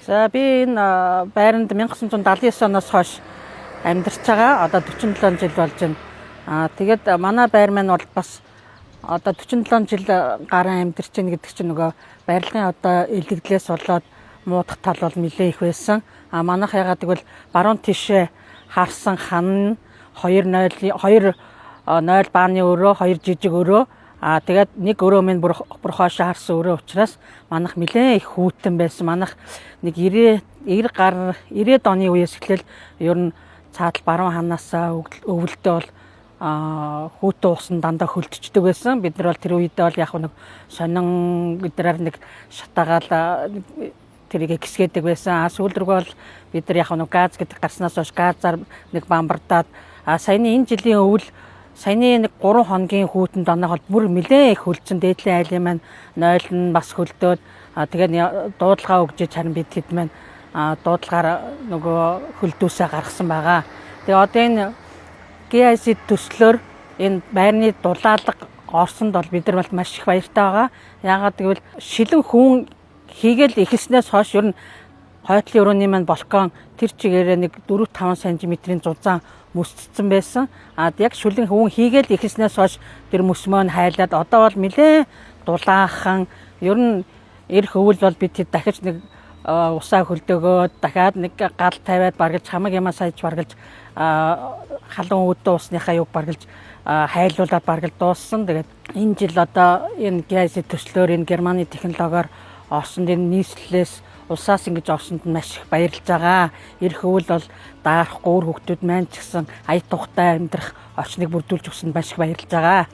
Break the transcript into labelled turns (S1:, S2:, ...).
S1: За, би энэ байранд 1979 оноос хойш амьдарч байгаа. Одоо 47 жил болж байна. Тэгээд манай байр маань бол бас одоо 47 жил гарan амьдарч байна гэдэг чинь нөгөө барилгын одоо илэгдлээс болоод муудах тал бол нэлээ их байсан. А манайх ягаад гэвэл баруун тишээ харсан хан 2 0 2 0 бааны өрөө, 2 жижиг өрөө. А тэгээд нэг өрөө минь бүр бүр хоошоо харсан өрөө учраас манайх нэлээ их хүйтэн байсан. Манайх нэг 90 90 гар 90-ад оны үеэс эхлээл ер нь цаатал баруун ханаасаа өвөлдөө бол хүүтэн усан дандаа хөлдчихдөг байсан. Бид нар бол тэр үедээ бол яг нэг сонин гэдрээр нэг шатаагаал тэрийг гисгээдэг байсан. А сүүл рүүгээ бол бид нар яг нэг газ гэдэг гарснаас хойш газар нэг бамбардаад, а саяны энэ жилийн өвөл, саяны нэг 3 хоногийн хүүтэнд оноо бол бүр нэлээ их хөлдсөн. Дээдлийн айлын маань 0 нь бас хөлдөөд, тэгээд дуудлага өгж харин бид хэд маань дуудлагаар нөгөө хөлдөөсөө гаргасан байгаа. Тэгээ одоо энэ GIZ төслөөр энэ байрны дулаалга орсонд бол бид нар бол маш их баяртай байгаа. Яагаад гэвэл шилэн хүн хийгээл эхэлснээс хойш ер нь хойтлын өрөөний маань балкон тэр чигээрээ нэг 4 5 см-ийн зузаан мөсцсөн байсан. А яг шүлэн хүн хийгээл эхэлснээс хойш тэр мөсмөө нь хайлаад одоо бол нэлээ дулаахан, ер нь ирэх өвөл бол бид хэд дахиж нэг усаа хөлдөөгөөд, дахиад нэг гал тавиад баргалж, хамаг юмаа саяж баргалж, халуун үүдэн усныхаа юг баргалж хайлуулад баргал дууссан. Тэгээд энэ жил одоо энэ GIZ төслөөр энэ Германы технологиор орсонд, энэ нийслэлээс улсаас ингэж орсонд маш их баярлж байгаа. Ирэх өвөл бол даарахгүй, үр хүүхдүүд маань ч гэсэн ая тухтай амьдрах орчныг бүрдүүлж өгсөнд маш их баярлж байгаа.